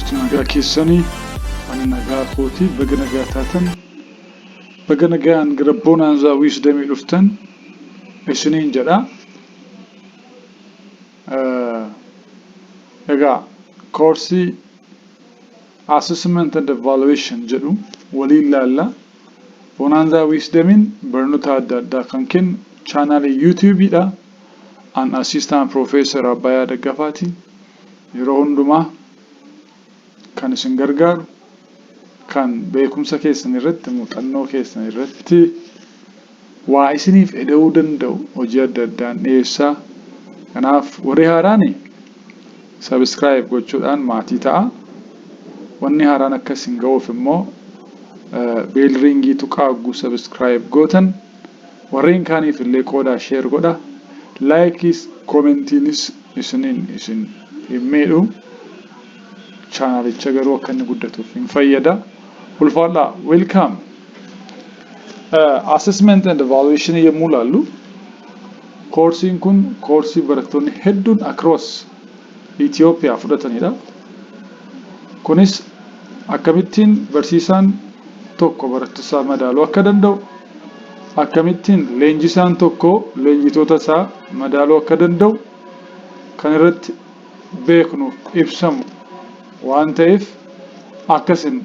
jirtu? Nagaa keessanii? Ani nagaa kooti. Baga nagaa taatan. Baga nagaan gara Bonaanzaa Wisdomii dhuftan isiniin jedha. Egaa koorsii Assessment and Evaluation jedhu waliin laalla. Bonaanzaa Wisdomiin barnoota adda addaa kan kennu chaanaalii YouTube'dha. An Assistant Professor Abbayaa Daggafaati. Yeroo hundumaa kan isin gargaaru, kan beekumsa keessan irratti, muuxannoo keessan irratti waa isiniif eda'uu danda'u hojii adda addaan dhiyeessaa. Kanaaf warri haaraan subscribe gochuudhaan maatii ta'a. Wanni haaraan akka isin ga'uuf immoo bell ringii tuqaa hogguu subscribe gootan. Warreen kaaniif illee qoodaa, share godha. Likeis commentiinis isiniin isin hin miidhu. Chaanaalicha garuu akka inni guddatuuf hin fayyada. Ulfaadhaa, welcome. Assessment and evaluation yommuu ilaallu, koorsiin kun koorsii barattoonni hedduun across Itoophiyaa fudhatanidha. Kunis akkamittiin barsiisaan tokko barattoota madaaluu akka danda'u, akkamittiin leenjisaan tokko leenjitoota isaa madaaluu akka danda'u kan irratti beeknuuf ibsamu waan ta'eef, akka isin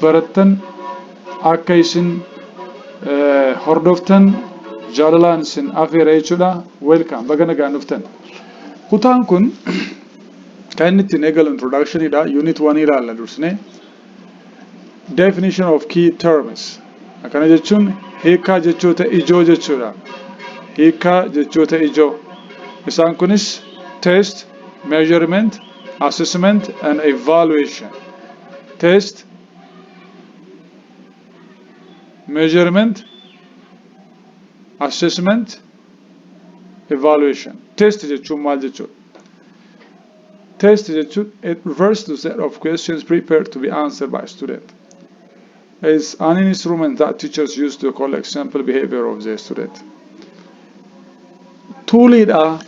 barattan, akka isin hordoftan jaalalaan isin afeera jechuudha. Welcome, baga nagaan dhuftan. Kutaan kun kan inni ittiin eegalu introductionidha. Unit 1 ilaalla dursine. Definition of key terms. Akkana jechuun hiikaa jechoota ijoo jechuudha. Hiikaa jechoota ijoo. Isaan kunis test, measurement, assessment and evaluation. Test, measurement, assessment, evaluation. Test jechuun maal jechuudha? Test jechuun, it refers to set of questions prepared to be answered by student. Is an instrument that teachers use to collect sample behavior of their student. Tooliidha.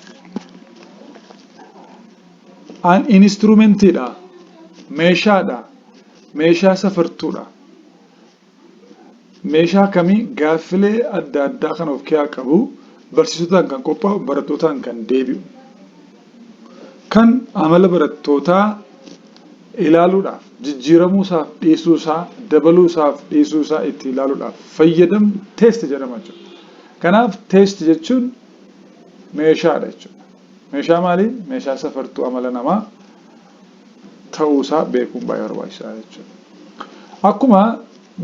An instrumentiidha. Meeshaadha. Meeshaa safartuudha. Meeshaa kamii? Gaaffilee adda addaa kan of keessaa qabu, barsiisotaan kan qophaa'u, barattootaan kan deebi'u. Kan amala barattootaa ilaaluudhaaf, jijjiiramuu isaaf dhiisuu isaa, dabaluu isaaf dhiisuu isaa itti ilaaluudhaaf fayyadamnu test jedhama jechuudha. Kanaaf test jechuun meeshaadha jechuudha. Meeshaa maalii? Meeshaa safartuu amala namaa ta'uusaa beekuun baay'ee barbaachisaadha jechuudha. Akkuma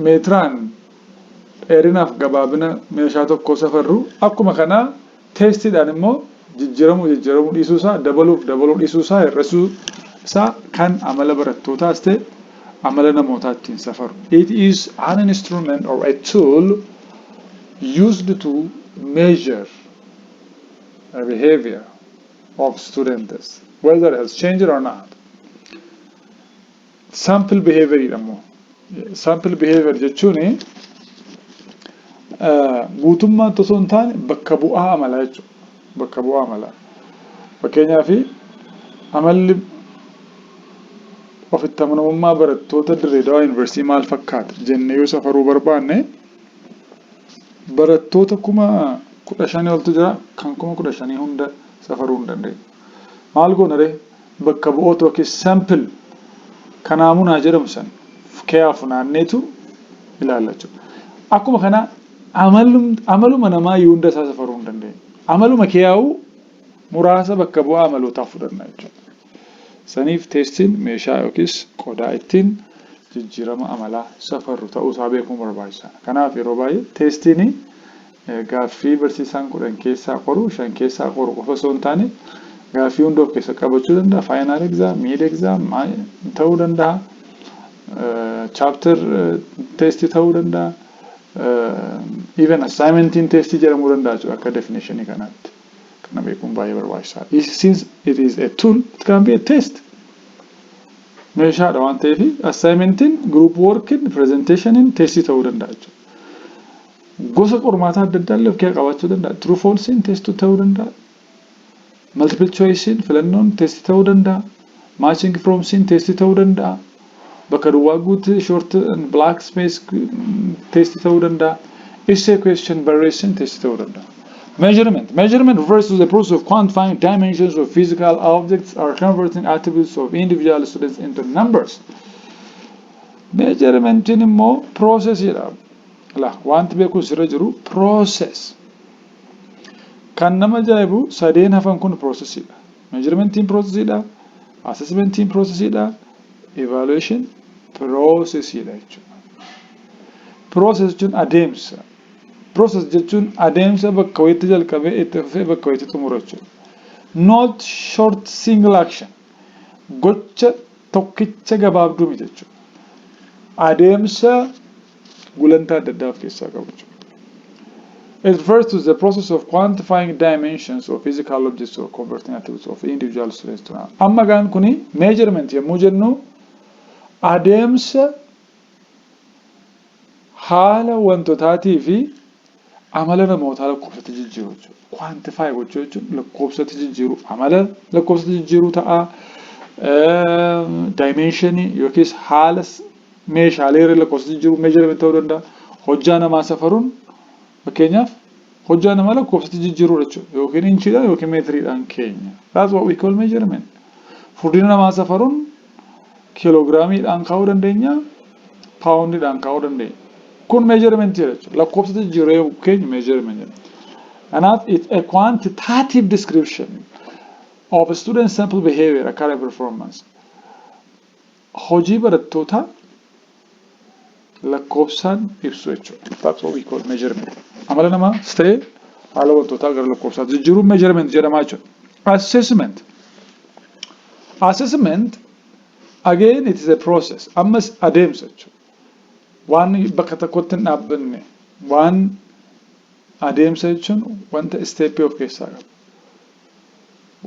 meetiraan dheerinaaf gabaabina meeshaa tokkoo safarru, akkuma kanaa testiidhaan immoo jijjiiramuu, jijjiiramuu dhiisuu isaa, dabaluuf dabaluu dhiisuu isaa, hir'isuu isaa, kan amala barattootaas ta'e amala namootaa ittiin safaru. It is an instrument or a tool used to measure a behavior of students, whether it has changed or not. Sample behavior jedhamu. Sample behavior jechuun guutummaatti osoo hin taane bakka bu'aa amalaa jechuudha. Bakka bu'aa amalaa. Fakkeenyaaf, amalli ofitti amanamummaa barattoota Dirree Dawaa Yuunivarsiitii maal fakkaata jennee yoo safaruu barbaanne, barattoota 15,000 oltu jira, kan 15,000 hunda safaruu hin dandeenyu. Maal goona ree? Bakka bu'oota yookiin sample kanaamunaa jedhamu san keeyaa funaanneetu ilaalla jechuudha. Akkuma kana amaluma namaa iyyuu hunda isaa safaruu hin dandeenyu. Amaluma keeyaa'uu muraasa bakka bu'aa amalootaa fudhanna jechuudha. Saniif testiin meeshaa yookiis qodaa ittiin jijjiirama amalaa safarru ta'uusaa beekuun barbaachisaadha. Kanaaf yeroo baay'ee testiin gaaffii barsiisaan 10 keessaa qoru, 5 keessaa qoru qofa osoo hin taane, gaaffii hunda of keessa qabachuu danda'a. Final exam, mid exam ta'uu danda'a. Chapter testii ta'uu danda'a. Even assignmentiin testii jedhamuu danda'a jechuudha akka definitionii kanaatti. Kana beekuun baay'ee barbaachisaadha. Since it is a tool, it can be a test. Meeshaadha waan ta'eef, assignmentiin, group workin, presentationiin testii ta'uu danda'a jechuudha. Gosa qormaataa adda addaa illee of keessaa qabaachuu danda'a. True falsein testii ta'uu danda'a. Multiple choicein, filannoon testii ta'uu danda'a. Matching from scene test ta'uu danda'a. Bakka duwwaa guutuu, short blank space test ta'uu danda'a. Essay question barreessin test ta'uu danda'a. Measurement. Measurement refers to the process of quantifying dimensions of physical objects or converting attributes of individual students into numbers. Measurementiin immoo processidha. La wanti beekuun sirra jiru process. Kan nama ajaa'ibu sadeen hafan kun processidha. Measurementiin processidha. Assessmentiin processidha. Evaluation processidha jechuudha. Process jechuun adeemsa. Process jechuun adeemsa bakka wayitti jalqabee itti fufee bakka wayitti xumuru jechuudha. Not short single action. Gocha tokkicha gabaabduu miti jechuudha. Adeemsa gulantaa adda addaa of keessaa qabu jechuudha. It refers to the process of quantifying dimensions of physical objects or converting attributes of individual students to numbers. Amma gaan kuni measurement yommuu jennu, adeemsa haala wantotaatii fi amala namootaa lakkoofsatti jijjiiru jechuudha. Quantify gochuu jechuun lakkoofsatti jijjiiru, amala lakkoofsatti jijjiiruu ta'a. Dimensionii yookiis haala meeshaalee irra lakkoofsatti jijjiiruu measurement ta'uu danda'a. Hojjaa namaa safaruun, fakkeenyaaf, hojjaa namaa lakkoofsatti jijjiiruu jechuudha. Yookiin inchiidhaan yookiin meetiriidhaan keenya. That's what we call measurement. Furdina namaa safaruun kiiloogiraamiidhaan kaa'uu dandeenya, paawundiidhaan kaa'uu dandeenya. Kun measurement jechuudha. Lakkoofsatti jijjiiruu keenya measurement jedhama. Kanaaf it's a quantitative description of a student sample behavior, academic performance. Hojii barattootaa lakkoofsaan ibsu jechuudha. That's what we call measurement. Amala namaas ta'e haala wantootaa gara lakkoofsaatti jijjiiruun measurement jedhama jechuudha. Assessment. Assessment again, it is a process. Ammas adeemsa jechuudha. Waan bakka tokkotti hin dhaabbanne, waan adeemsa jechuun wanta stepii of keessaa qabu.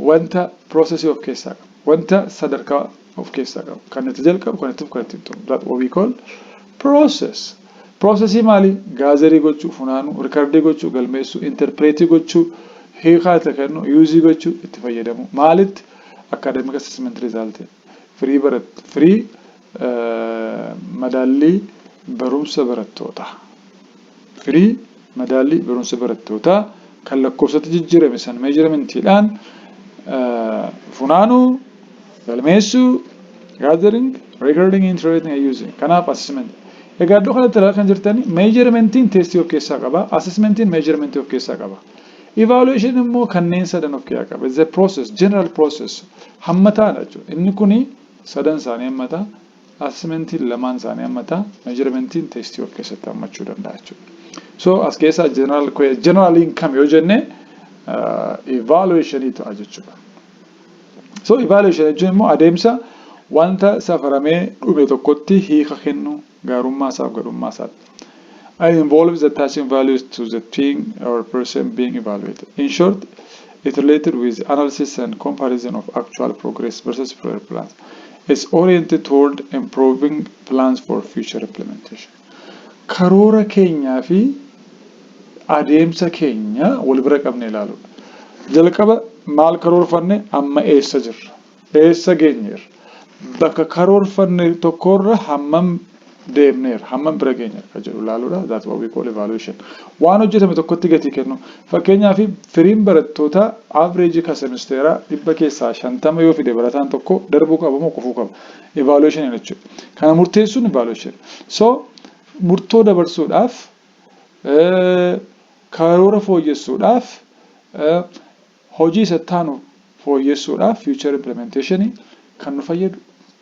Wanta processii of keessaa qabu. Wanta sadarkaa of keessaa qabu. Kan itti jalqabu, kan itti fufu, kan itti xumuru. That's what we call process. Processii maali? Gatherii gochuu, funaanuu, recordii gochuu, galmeessuu, interpretii gochuu, hiikaa itti kennu, useii gochuu, itti fayyadamu. Maalitti? Academic assessment result. Firii barat firii madaallii barumsa barattootaa. Firii madaallii barumsa barattootaa kan lakkoofsatti jijjiirame san measurementiidhaan funaanuu, galmeessuu, gathering, recording, interpreting and using. Kanaaf assessment. Egaa iddoo kanatti ilaalaa kan jirtani, measurementiin testii of keessaa qaba. Assessmentiin measurementii of keessaa qaba. Evaluation immoo kanneen sadan of keessaa qaba. It's a process, general process. Hammataadha jechuudha. Inni kuni sadan isaanii hammataa. Assessmentiin lamaan isaanii hammataa. Measurementiin testii of keessatti hammachuu danda'a jechuudha. So as keessaa general income yoo jenne, evaluationii ta'a jechuudha. So evaluation jechuun immoo adeemsa wanta safaramee dhume tokkotti hiika kennu, gaarummaa isaaf gadhummaa isaatti. It involves attaching values to the thing or person being evaluated. In short, it related with analysis and comparison of actual progress versus prior plans. It's oriented toward improving plans for future implementation. Karoora keenyaa fi adeemsa keenya wal bira qabne ilaaluudha. Jalqaba maal karoorfanne? Amma eessa jirra? Eessa geenyeerra? Bakka karoorfanne tokkorra hammam deemneerra? Hammam bira geenyeerra kan jedhu ilaaluudha. That's what we call evaluation. Waan hojjetame tokkotti gatii kennu. Fakkeenyaaf, firiin barattootaa average kan semisteeraa 50% yoo fide, barataan tokko darbuu qaba moo kufuu qaba? Evaluation jechuudha. Kana murteessuun evaluation. So murtoo dabarsuudhaaf, karoora fooyyessuudhaaf, hojii isa taanu fooyyessuudhaaf, future implementation kan nu fayyadu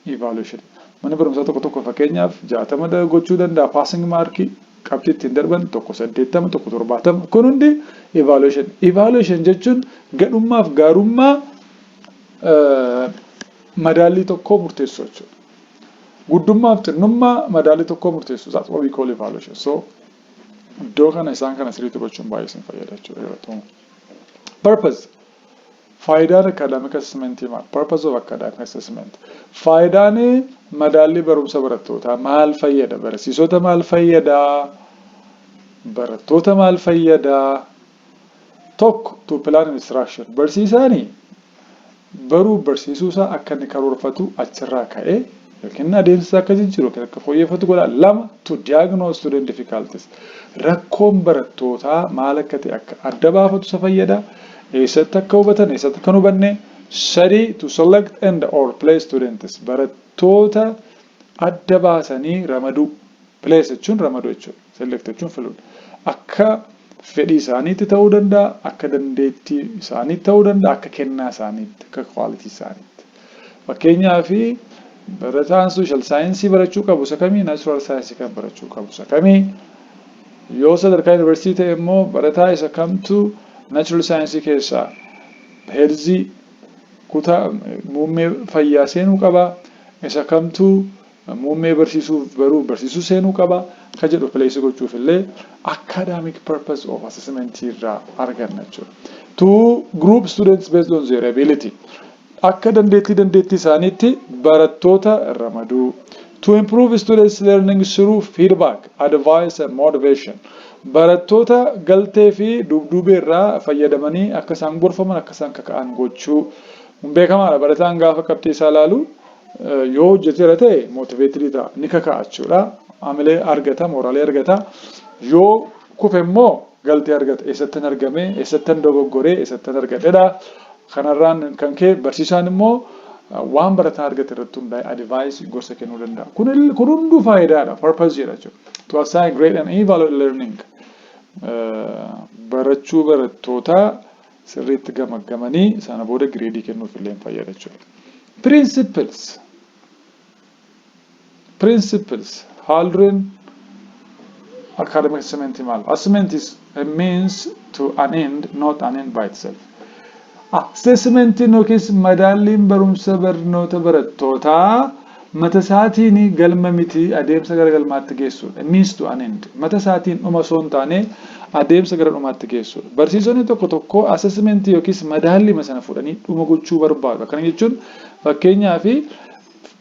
evaluation. Mana barumsaa tokko tokko, fakkeenyaaf, 60 gochuu danda'a passing markii, qabxii ittiin darban, tokko 80, tokko 70. Kun hundi evaluation. Evaluation jechuun gadhummaaf gaarummaa madaallii tokkoo murteessuu jechuudha. Guddummaaf xinnummaa madaallii tokkoo murteessuu. That's what we call evaluation. So iddoo kana isaan kana sirriitti gochuun baay'ee isin fayyada jechuudha. Purpose. Faayidaan academic assessment maal? Purpose of academic assessment. Faayidaan madaallii barumsa barattootaa maal fayyada? Barsiisota maal fayyada? Barattoota maal fayyada? Tokko, to plan instruction. Barsiisaanii Baruu barsiisuu isaa akka inni karoorfatu achirraa ka'ee yookiin adeemsa isaa akka jijjiiru yookiin akka fooyyeffatu godha. Lama, to diagnose student difficulties. Rakkoon barattootaa maal akka ta'e akka adda baafatu isa fayyada. Eessatti akka hubatan, eessatti akka hin hubanne. Sadi, to select and or place students. Barattoota adda baasanii ramaduu. Place jechuun ramaduu jechuudha. Select jechuun filuudha. Akka fedhii isaaniitti ta'uu danda'a, akka dandeettii isaaniitti ta'uu danda'a, akka kennaa isaaniitti, akka quality isaaniitti. Fakkeenyaaf, barataan social science barachuu qabu isa kamii, natural science kan barachuu qabu isa kamii, yoo sadarkaa yuunivarsiitii ta'e immoo barataa isa kamtu natural science keessaa health, kutaa muummee fayyaa seenuu qaba, isa kamtu muummee barsiisuuf baruuf barsiisuu seenuu qaba ka jedhu place gochuuf illee academic purpose of assessment irraa arganna jechuudha. To group students based on their ability. Akka dandeettii isaaniitti barattoota ramaduu. To improve students learning through feedback, advice and motivation. Barattoota galtee fi dubduubee irraa fayyadamanii akka isaan gorfaman, akka isaan kaka'an gochuu. Kun beekamaadha. Barataan gaafa qabxii isaa ilaalu yoo hojjeteera ta'e motivated ta'a, ni kaka'a jechuudha. Hamilee argata, moraalii argata. Yoo kufe immoo galtee argata. Eessattan argame, eessattan dogoggoree, eessattan argadhedha. Kanarraan kan ka'e barsiisaan immoo waan barataan argate irratti hundaa'e advice, gorsa kennuu danda'a. Kun hunduu faayidaadha. Purpose jedha jechuudha. To assign grade and evaluate learning. Barachuu barattootaa sirriitti gamaggamanii sana booda grade kennuuf illee fayyada jechuudha. Principles. Principles. Haaldureen academic assessment maal? Assessment is a means to an end, not an end by itself. Assessmentiin yookiis madaalliin barumsa barnoota barattootaa mata isaatiin galma miti, adeemsa gara galmaatti geessudha. Means to an end. Mata isaatiin dhuma osoo hin taane adeemsa gara dhumaatti geessudha. Barsiisonni tokko tokko assessmentii yookiis madaallima sana fudhanii dhuma gochuu barbaadu. Akkana jechuun, fakkeenyaaf,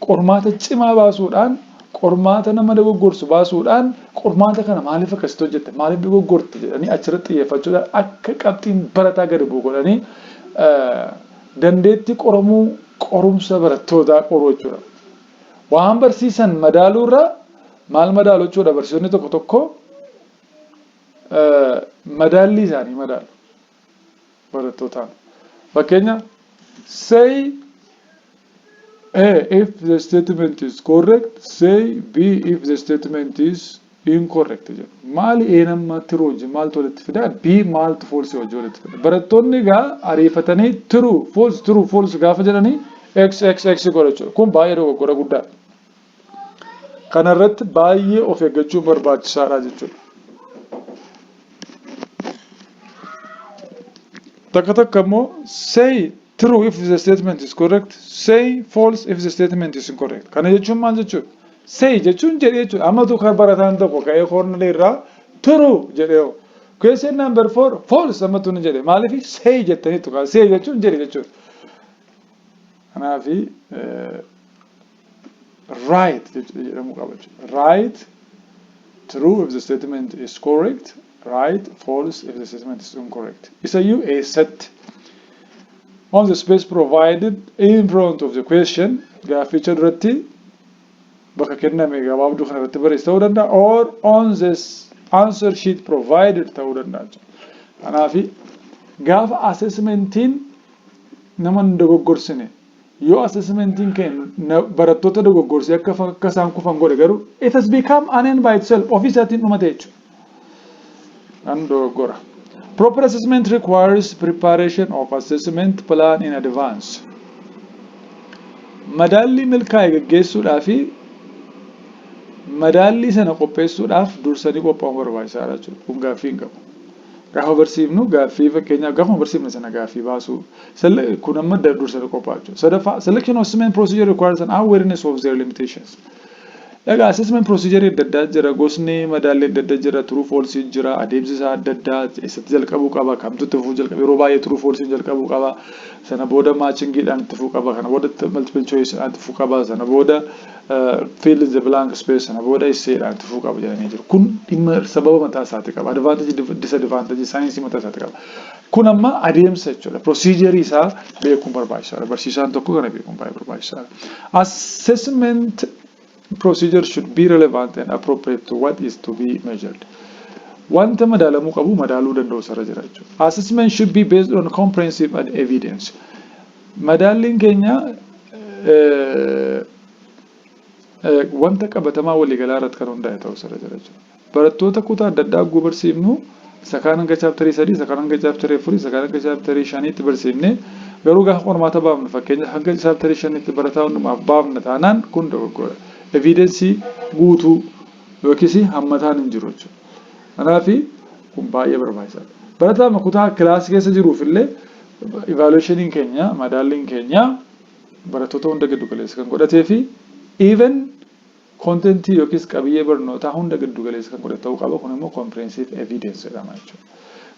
qormaata cimaa baasuudhaan, qormaata nama dogoggorsu baasuudhaan, qormaata kana maaliif akkasitti hojjette, maaliif dogoggorte jedhanii achirratti xiyyeeffachuudhaan akka qabxiin barataa gadi bu'u godhanii dandeettii qoramuu qorumsa barattootaa qoruu jechuudha. Waan barsiisan madaaluurra maal madaalu jechuudha? Barsiisonni tokko tokko madaallii isaanii madaalu barattootaan. Fakkeenya, say A if the statement is correct, say B if the statement is incorrect jedhu. Maali A nama true wajjin maaltu walitti fida? B maaltu false wajjin walitti fida? Barattoonni egaa ariifatanii true, false, true, false gaafa jedhanii X, X, X godha jechuudha. Kun baay'ee dogoggora guddaadha. Kanarratti baay'ee of eeggachuun barbaachisaadha jechuudha. Takka takka immoo say true if the statement is correct, say false if the statement is incorrect. Kana jechuun maal jechuudha? Say jechuun jedhee jechuudha. Amma tokko barataan tokko ka'ee corner irraa true jedhee hoo. Question number 4 false ammatu ni jedhe. Maaliif say jettaniitu kaa? Say jechuun jedhe jechuudha. Kanaafi write jedhamuu qaba jechuudha. Write true if the statement is correct, write false if the statement is incorrect. Isayyuu eessatti? On the space provided in front of the question, gaafficha duratti bakka kenname gabaabduu kana irratti barreessu ta'uu danda'a, or on this answer sheet provided ta'uu danda'a. Kanaafi gaafa assessmentiin nama hin dogoggorsine, yoo assessmentiin keenya barattoota dogoggorsee akka isaan kufan godhe garuu, it has become an end by itself, ofii isaatiin dhumate jechuudha. Kan dogoggora. Proper assessment requires preparation of assessment plan in advance. Madaallii milkaa'e gaggeessuudhaa fi madaallii sana qopheessuudhaaf dursanii qophaa'uun barbaachisaadha jechuudha. Kun gaaffii hin qabu. Gaafa barsiifnu gaaffii, fakkeenyaaf, gaafuma barsiifne sana gaaffii baasuu, kun amma dursanii qophaa'u jechuudha. Sadaffaa, selection of assessment procedure requires an awareness of their limitations. Egaa assessment procedure adda addaa jira, gosni madaallii adda addaa jira, true false jira, adeemsi isaa adda addaa, eessatti jalqabuu qaba, kamtu itti fufuu jalqaba, yeroo baay'ee true false jalqabuu qaba, sana booda matchingiidhaan itti fufuu qaba, kana booda multiple choice itti fufuu qaba, sana booda fill in the blank space, sana booda essayidhaan itti fufuu qaba jedhanii jiru. Kun dhimma sababa mataa isaati qaba. Advantage, disadvantage, saayinsii mataa isaati qaba. Kun amma adeemsa jechuudha. Procedure isaa beekuun barbaachisaadha. Barsiisaan tokko kana beekuun baay'ee barbaachisaadha. Assessment procedure should be relevant and appropriate to what is to be measured. Wanta madaalamuu qabu madaaluu danda'u sarara jira jechuudha. Assessment should be based on comprehensive and evidence. Madaalliin keenya wanta qabatamaa waliigalaa irratti kan hundaa'e ta'uu sarara jira jechuudha. Barattoota kutaa adda addaa hogguu barsiifnu, isa kaan hanga chapterii 3, isa kaan hanga chapterii 4, isa kaan hanga chapterii 5tti barsiifne, garuu gaafa qormaata baafnu, fakkeenya, hanga chapterii 5tti barataa hundumaaf baafna taanaan kun dogoggora. Evidence guutuu yookiis hammataan hin jiru jechuudha. Kanaaf kun baay'ee barbaachisaadha. Barataa kutaa kilaasii keessa jiruuf illee evaluationiin keenya, madaalliin keenya barattoota hunda giddu galeessa kan godhatee fi even contentii yookiis qabiyyee barnootaa hunda giddu galeessa kan godhate ta'uu qaba. Kun immoo comprehensive evidence jedhama jechuudha.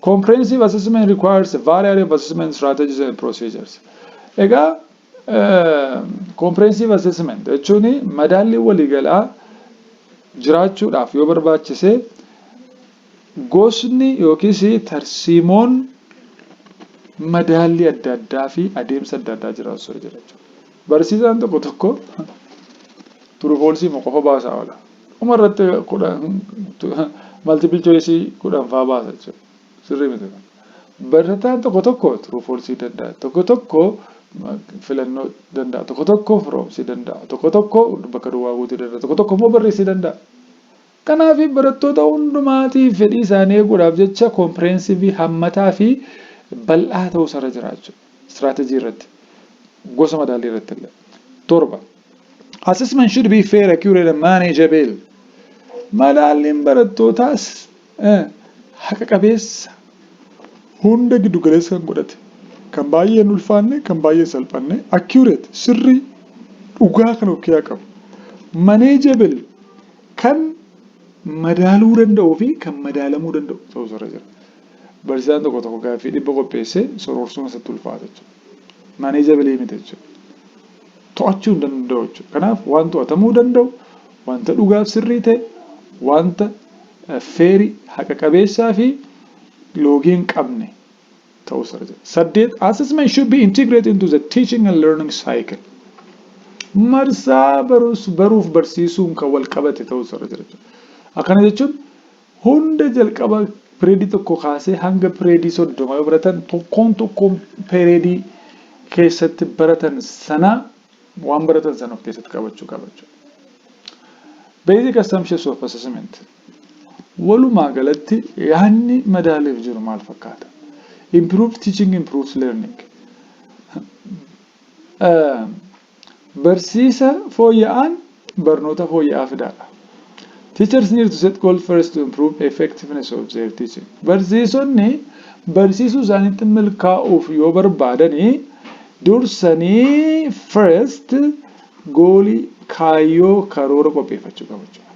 Comprehensive assessment requires a variety of assessment strategies and procedures. Egaa comprehensive assessment jechuun madaalli waliigalaa jiraachuudhaaf yoo barbaachise gosni yookiis tarsiimoon madaallii adda addaa fi adeemsa adda addaa jiraachuu jira jechuudha. Barsiisaan tokko tokko true false qofa baasaa oola. Dhuma irratti 10 multiple choice 10 fa'aa baasa jechuudha. Sirrii miti kun. Barataan tokko tokko true false danda'a. Tokko tokko filannoo danda'a. Tokko tokko firoomsii danda'a. Tokko tokko bakka duwwaa guutuu danda'a. Tokko tokko immoo barreessuu danda'a. Kanaaf barattoota hundumaatiif fedhii isaanii eeguudhaaf jecha comprehensive, hammataa fi bal'aa ta'uu isarra jira jechuudha. Strategy irratti. Gosa madaallii irratti illee. 7. Assessment should be fair, accurate and manageable. Madaalliin barattootaas haqa qabeessa, hunda giddu galeessa kan godhate, kan baay'ee hin ulfaanne, kan baay'ee salphanne, accurate, sirrii dhugaa kan of keessaa qabu, manageable, kan madaaluu danda'uu fi kan madaalamuu danda'u ta'uu isarra jira. Barsiisaan tokko tokko gaaffii 100 qopheessee soroorsuun isatti ulfaata jechuudha. Manageable miti jechuudha. To'achuu hin danda'u jechuudha. Kanaaf waan to'atamuu danda'u, wanta dhugaaf sirrii ta'e, wanta fair, haqa qabeessaa fi loogii hin qabne ta'uu isarra jira. 8, assessment should be integrated into the teaching and learning cycle. Marsaa baruuf barsiisuun kan wal qabate ta'uu isarra jira jechuudha. Akkana jechuun hunda jalqaba periodii 1 kaasee hanga periodii 30 yoo baratan, tokkoon tokkoon periodii keessatti baratan sana, waan baratan sana of keessatti qabachuu qaba jechuudha. Basic assumptions of assessment. Walumaa galatti yaadni madaaliif jiru maal fakkaata? Improved teaching improves learning. Barsiisa fooyya'aan barnoota fooyya'aa fidaadha. Teachers need to set goals first to improve effectiveness of their teaching. Barsiisonni barsiisuu isaaniitti milkaa'uuf yoo barbaadanii dursanii first goalii, kaayyoo, karoora qopheeffachuu qabu jechuudha.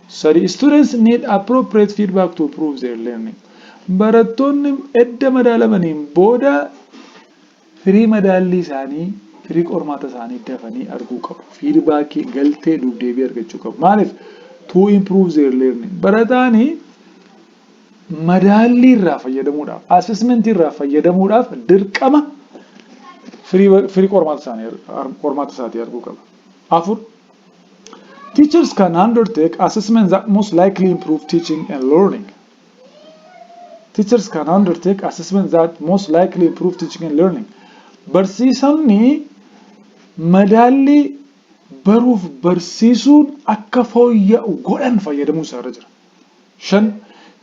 3, students need appropriate feedback to improve their learning. Barattoonni edda madaalamaniin booda firii madaallii isaanii, firii qormaata isaanii dafanii arguu qabu. Feedbackii, galtee duubdeebii argachuu qabu. Maaliif? To improve their learning. Barataanii madaallii irraa fayyadamuudhaaf, assessmentii irraa fayyadamuudhaaf dirqama firii qormaata isaanii, qormaata isaatii arguu qaba. 4, teachers can undertake assessment that most likely improve teaching and learning. Teachers can undertake assessment that most likely improve teaching and learning. Barsiisonni madaallii baruuf barsiisuun akka fooyya'u godhan fayyadamuu isaarra jira. 5,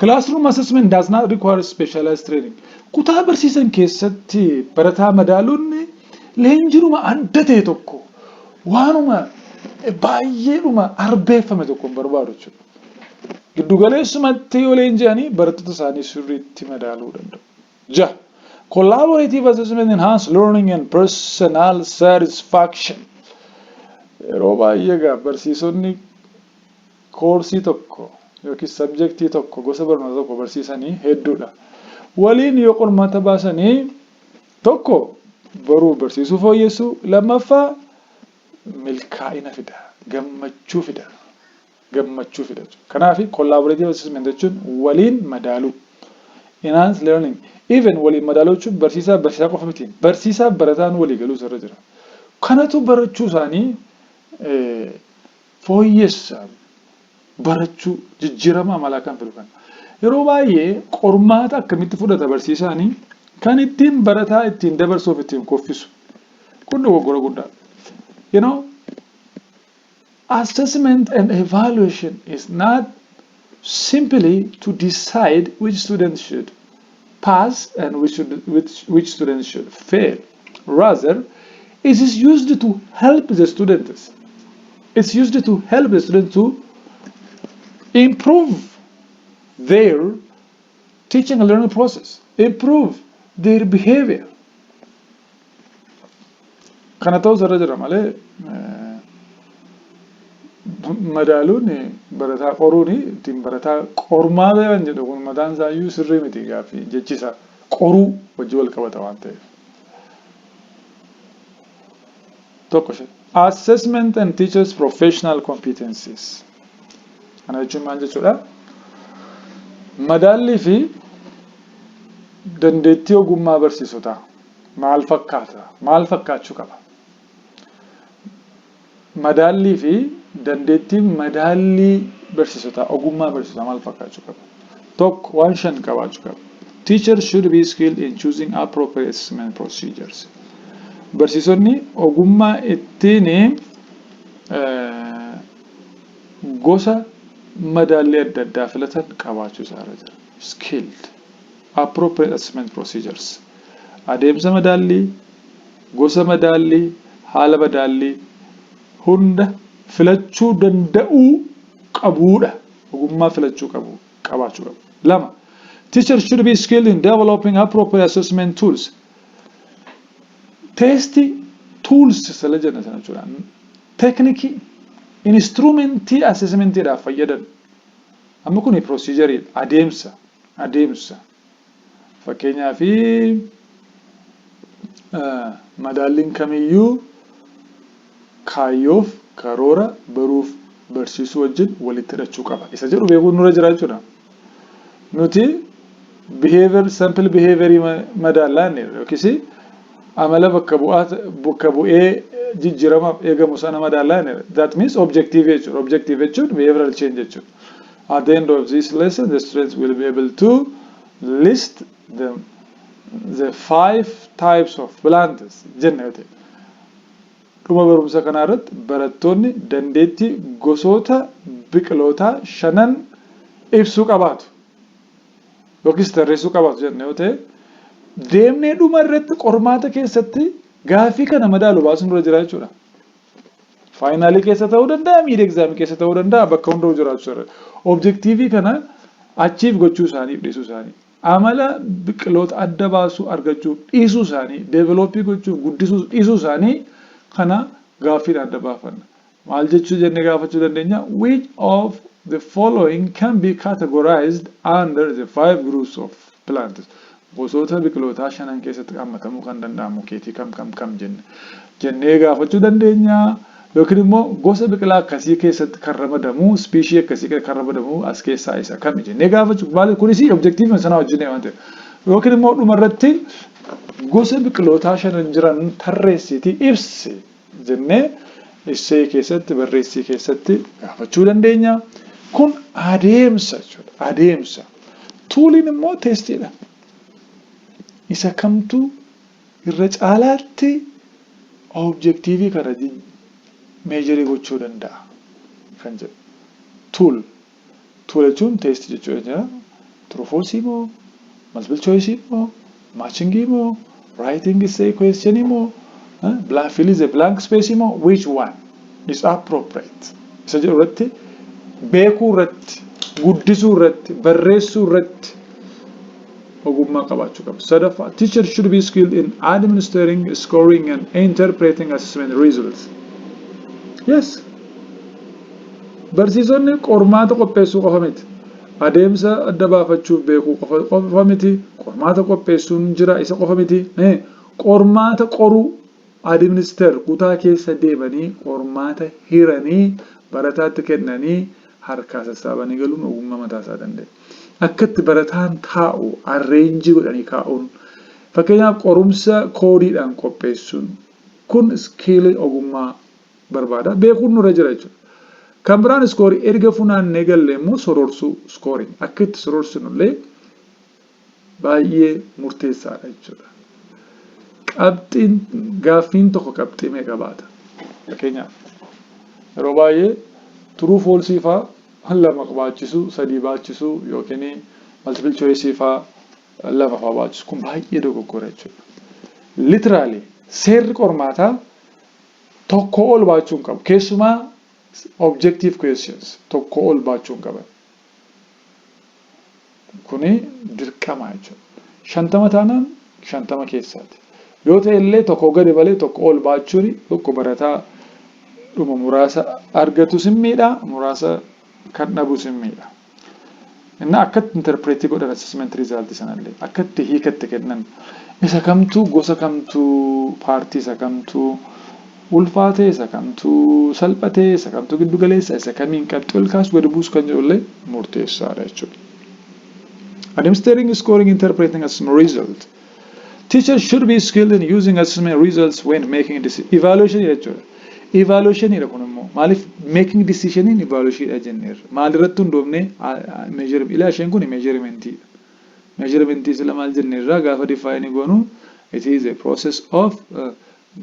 classroom assessment does not require specialized training. Kutaa barsiisan keessatti barataa madaaluun leenjiinuma adda ta'e tokko, waanuma baay'eedhuma arbeeffame tokko hin barbaadu jechuudha. Giddugaleessumatti yoo leenji'anii barattoota isaanii sirriitti madaaluu danda'u. 6, collaborative assessment enhance learning and personal satisfaction. Yeroo baay'ee egaa barsiisonni Koorsii tokko yookiin subjectii tokko, gosa barnoota tokko barsiisanii hedduudha. Waliin yoo qormaata baasanii, tokko baruu barsiisuu fooyyessuu, lammaffaa milkaa'ina fida, gammachuu fida. Gammachuu fida jechuudha. Kanaaf collaborative assessment jechuun waliin madaaluu. Enhance learning. Even waliin madaaluu jechuun barsiisaa barsiisaa qofa miti. Barsiisaa barataan walii galuu irra jira. Kanatu barachuu isaanii fooyyessa, barachuu jijjiirama amalaa kan fidu kana. Yeroo baay'ee qormaata akkamitti fudhata barsiisaanii? Kan ittiin barataa ittiin dabarsuuf ittiin kuffisu. Kun dogoggora guddaa. Assessment and evaluation is not simply to decide which student should pass and which student should fail. Rather, it is used to help the students. It's used to help the students to improve their teaching and learning process, improve their behavior. Kana ta'uu irra jira malee madaaluun, barataa qoruun, ittiin barataa qormaata kan jedhu kun mataan isaa iyyuu sirrii miti, gaaffii jechisa qoruu wajjin wal qabata waan ta'eef. Tokko shan. Assessment and teachers' professional competencies. Kana jechuun maal jechuudha? Madaallii fi dandeettii ogummaa barsiisotaa maal fakkaata? Maal fakkaachuu qaba? Madaallii fi dandeettiin madaallii barsiisotaa, ogummaa barsiisotaa maal fakkaachuu qaba? Tokko, waan shan qabaachuu qaba. Teachers should be skilled in choosing appropriate assessment procedures. Barsiisonni ogummaa ittiin gosa madaallii adda addaa filatan qabaachuu isaarra jira. Skilled. Appropriate assessment procedures. Adeemsa madaallii, gosa madaallii, haala madaallii hunda filachuu danda'uu qabuudha. Ogummaa filachuu qabu qabaachuu qabu. Lama. Teachers should be skilled in developing appropriate assessment tools. Testii tools sala jenna sana jechuudha. Techniqueii, instrumentii assessmentiidhaaf fayyadan. Amma kuni procedure, adeemsa. Fakkeenyaaf, madaalliin kamiyyuu kaayyoof karoora baruuf barsiisuu wajjin walitti hidhachuu qaba. Isa jedhu beekuun nurra jira jechuudha. Nuti behavior, sample behaviorii madaallaa inni yookiis amala bakka bu'aa, bakka bu'ee jijjiiramaaf eegamu sana madaallaa inni. That means objective jechuudha. Objective jechuun behavioral change jechuudha. At the end of this lesson, the students will be able to list the five types of plants jenna yoo ta'e. Dhuma barumsa kanaa irratti barattoonni dandeettii gosoota biqilootaa shanan ibsuu qabaatu yookiis tarreessuu qabaatu jenna yoo ta'e, deemnee dhuma irratti qormaata keessatti gaaffii kana madaalu baasuun dura jira jechuudha. Finalii keessa ta'uu danda'a, mid examii keessa ta'uu danda'a, bakka hunda'u jiraachuu irra. Objectiveii kana achiif gochuu isaaniif dhiisuu isaanii, amala biqiloota adda baasuu argachuuf dhiisuu isaanii, developii gochuuf guddisuu dhiisuu isaanii kana gaaffiidhaan adda baafanna. Maal jechuu jennee gaafachuu dandeenya? Which of the following can be categorized under the five groups of plants? Gosoota biqilootaa shanan keessatti hammatamuu kan danda'amu keetii kam kam kam jennee gaafachuu dandeenya. Yookiin immoo gosa biqilaa akkasii keessatti kan ramadamu, speciesii akkasii kan ramadamu as keessaa isa kami jennee gaafachuu, maali kunis objectiveii sana wajjin waan ta'eef. Yookiin immoo dhumarratti gosa biqilootaa shanan jiran tarreessiitii ibsi jennee essay keessatti, barreessii keessatti gaafachuu dandeenya. Kun adeemsa jechuudha. Adeemsa. Tooliin immoo testiidha. Isa kamtu irra caalaatti objectiveii kana measureii gochuu danda'a kan jedhu. Tool. Tool jechuun testii jechuudha. True false moo, multiple choice moo, matching moo, writing essay question moo, blank, fill is a blank space moo, which one is appropriate? Isa jedhu irratti, beekuu irratti, guddisuu irratti, barreessuu irratti ogummaa qabaachuu qabu. Sadaffaa, teacher should be skilled in administering, scoring and interpreting assessment results. Yes. Barsiisonni qormaata qopheessuu qofa miti. Adeemsa adda baafachuuf beekuu qofa miti. Qormaata qopheessuun jira isa qofa miti. Qormaata qoruu, administer, kutaa keessa deemanii qormaata hiranii barataatti kennanii harkaa sassaabanii galuun ogummaa mataa isaa danda'e. Akka itti barataan taa'u arrange godhanii kaa'uun, fakkeenyaaf qorumsa koodiidhaan qopheessuun kun skill, ogummaa barbaada. Beekuun nurra jira jechuudha. Kan biraan score erga funaannee galle immoo sororsuu, scoring, akka itti sororsinullee baay'ee murteessaadha jechuudha. Qabxiin gaaffiin tokko qabxii meeqa baata? Fakkeenyaaf, yeroo baay'ee true false fa'aa lama baachisuu, sadii baachisuu yookiin multiple choice fa'aa lama fa'aa baachisu, kun baay'ee dogoggora jechuudha. Literally, seerri qormaataa tokko ol baachuu hin qabu. Keessumaa objective questions tokko ol baachuu hin qaban. Kuni dirqama jechuudha. 50 taanaan 50 keessaati. Yoo ta'e illee tokko gadi malee tokko ol baachuun tokko barataa dhuma muraasa argatu sin miidha, muraasa kan dhabu sin miidha. Inni akkatti interpret godhan assessment result sanallee, akkatti hiikatti kennan, isa kamtuu, gosa kamtuu, part isa kamtuu ulfaatee, isa kamtuu salphatee, isa kamtuu giddu galeessa, isa kamiin qabxii ol kaasu gadi buusu kan jedhullee murteessaadha jechuudha. Administering, scoring, interpreting assessment result. Teachers should be skilled in using assessment results when making decision. Evaluation jechuudha. Evaluation dha kun immoo. Maaliif making decision in evaluation dha jenneerra. Maalirratti hundoofne measure? Ilaa, isheen kun measurement dha. Measurement sila maal jenneerra gaafa define goonu? It is a process of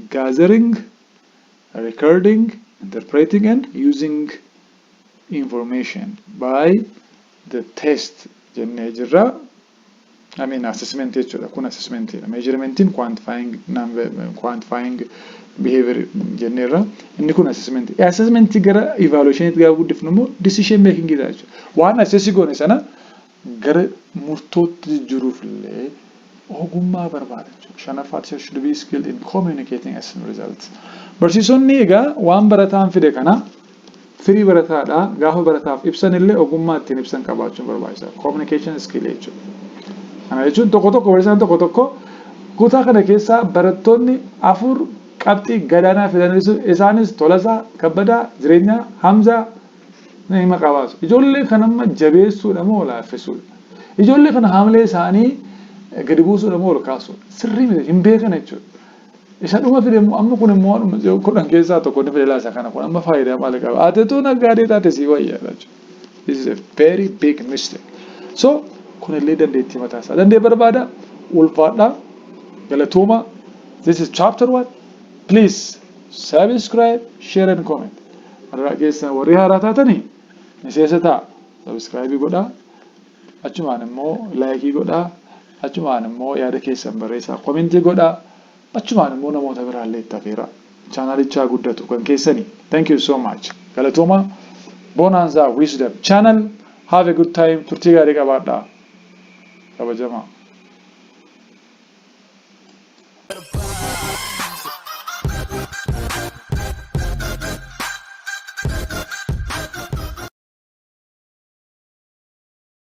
gathering, recording, interpreting and using information by the test jennee jirra. I mean, assessment jechuudha. Kun assessment dha. Measurementiin quantifying number, quantifying behavior jenneerra. Inni kun assessment. Assessment gara evaluationitti gaafa guddifnu immoo decision making dha jechuudha. Waan assess goone sana gara murtootti jijjiiruuf illee ogummaa barbaada jechuudha. Shanaffaa, teacher should be skilled in communicating assessment results. Barsiisonni egaa waan barataan fide kana, firii barataadha, gaafa barataaf ibsan illee ogummaa ittiin ibsan qabaachuun barbaachisaadha. Communication skill jechuudha. Kana jechuun tokko tokko barsiisaan tokko tokko kutaa kana keessaa barattoonni afur qabxii gadaanaa fidanis, isaanis Tolasaa, Kabbadaa, Jireenyaa, Hamzaa ni maqaa baasu. Ijoollee kana amma jabeessuudha moo laaffisuudha? Ijoollee kana haamilee isaanii gadi buusuudha moo ol kaasuudha? Sirrii miti, hin beekan jechuudha. Isa dhuma fide immoo, amma kun immoo dhuma 10 keessaa tokko ni fide laasa kana, kun amma faayidaa maali qaba? Ati tu naggaadee taate sii wayya jechuudha. This is a very big mistake. So kunillee dandeettii mataa isaa dandee barbaada. Ulfaadhaa. Galatooma. This is chapter one. Please subscribe, share and comment. Har'a keessa warri haaraa taatanii miseensa ta'a. Subscribe godhaa. Achumaan immoo like godhaa. Achumaan immoo yaada keessan barreessaa. Comment godhaa. Achumaan immoo namoota biraallee itti afeeraa. Chaanalichaa guddatu kan keessanii. Thank you so much. Galatooma. Bonanza Wisdom Channel. Have a good time. Turtii gaarii qabaadhaa. Kabajamaa.